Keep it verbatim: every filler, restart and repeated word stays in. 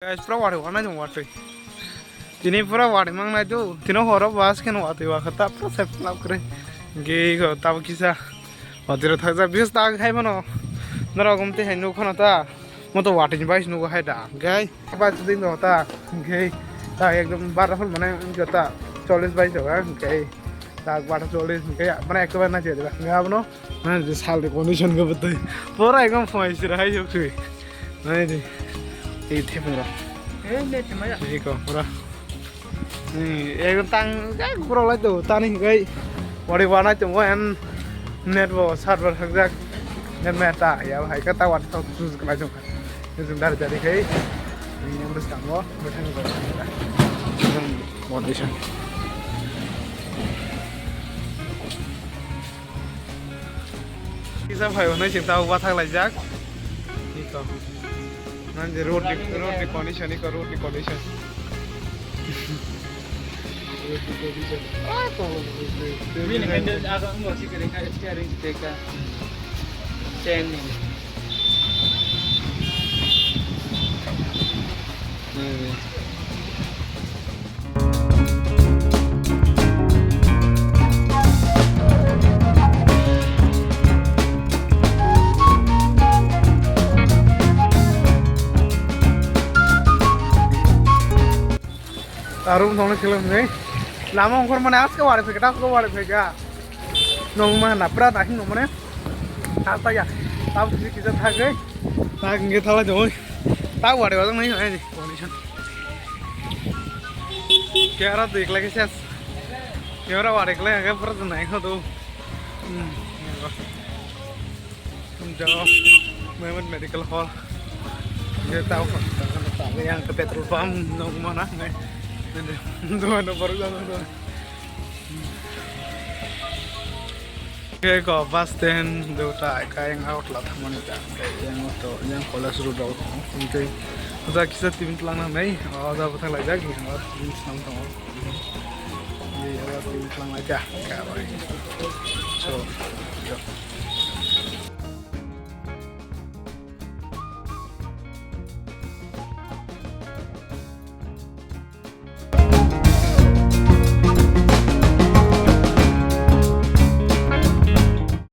Guys, pura wari wanai dong watwi. Tini pura wari mangnai do. Tino horo bas khen watwi wakha ta pura sep lap kre. Ge go tabo kisa. Watwi ro thakja bis ta khai mano. Nara gumte hai nuk khana ta. Moto watwi bai nuk hai da. Gai ba ding do ta. Ge ta ekdom bar hol mane ta chollis bai so ga. Ge ta bar chollis ge mane ekbar na je da. Ga bono. Nai di sal di condition ke betul. Pura ekdom phai sira hai jok sui. Nai di. Ei thepung ro. Eh, net maya. Ei ko pura. Ni ekdom tang jak bro lai do tani kai. Wari wana to wan net bo server hakjak. Net maya ta ya hai ka ta wan to sus ka jong. Ni jung dar dari kai. Ni yang bes kamo. Betang ko. Condition. Kisa phai hwnwi chwng tabuk bathak laijak. Iko. Nang je road ni, road ni condition, iko road ni condition. Road ni condition. Ah, tong. Ini handle agak enggak sih kering kan steering teka. Chain ni. Hmm. Arum thongna khilam nei. Lama ongkhor mane aske wari pheka, aske wari pheka. Nong ma na pura dahin nong mane. Asta ya. Tab kisa kisa thagre. Tag nge thala joi. Tag wari wajang nai nai condition. Kera dekla ke ses. Kera wari kle ke pura nai kho do. Hmm. Jago Mohammed Medical Hall. Dia tahu kan, kan tahu yang ke petrol pump nong mana nih. Dua nomor dua nomor. Oke, ko bus stand do ta ka yang out la thamani ta. Yang to yang college road out. Oke. Udah kita tim telang nai. Oh, udah betul lagi. Yang out tim senang tong. Ini udah tim telang lagi. So, yo.